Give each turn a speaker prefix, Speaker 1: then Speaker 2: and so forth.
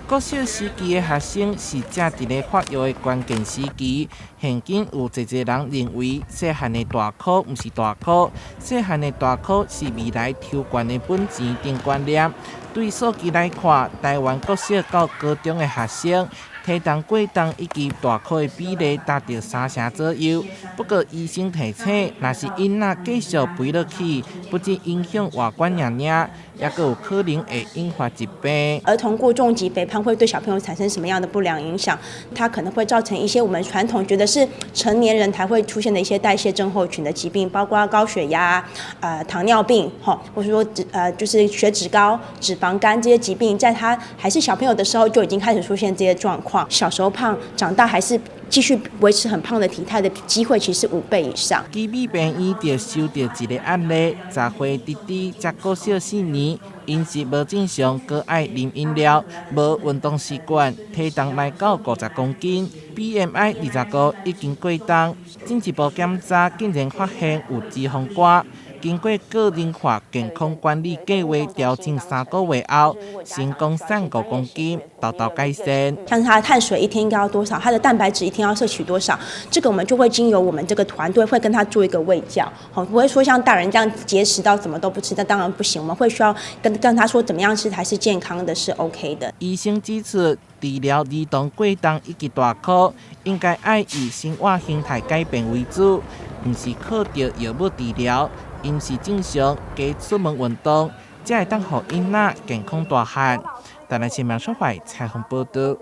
Speaker 1: 國小時期的學生是正佇咧發育的關鍵時期，現今有濟濟人認為細漢的大箍毋是大箍，細漢的大箍是未來抽懸的本錢等觀念。對數據來看，台灣國小到高中的學生體重過重以及大箍的比例達到三成左右。不過醫生提醒，若是囡仔繼續肥落去，不只影響外觀爾爾，猶閣有可能會引發疾病。
Speaker 2: 兒童過重及肥胖會對小朋友產生什麼樣的不良影響？它可能會造成一些我們傳統覺得是成年人才會出現的一些代謝症候群的疾病，包括高血壓、糖尿病，或者說就是血脂高、脂肪肝這些疾病，在他還是小朋友的時候就已經開始出現這些狀況。小時候胖，長大還是繼續維持很胖的體態的機會，其實是5倍以上。
Speaker 1: 奇美病院就收著一個案例，10歲弟弟才國小4年，飲食無正常，閣愛啉飲料，無運動習慣，體重來到50公斤，BMI 25，已經過重。進一步檢查竟然發現有脂肪肝。經過個人化健康管理計劃調整3個月後，成功瘦5公斤，沓沓改善。
Speaker 2: 像是他的碳水一天應該要多少，他的蛋白質一天要攝取多少，這個我們就會經由我們這個團隊會跟他做一個衛教，好，不會說像大人這樣節食到什麼都不吃，那當然不行。我們會需要跟他說怎麼樣吃才是健康的，是 OK 的。
Speaker 1: 醫生指出，治療兒童過重以及大箍，應該愛以生活形態改變為主，毋是靠著藥物治療。飲食正常，加出門運動，才會當予囡仔健康大漢。台南新聞出發採訪報導。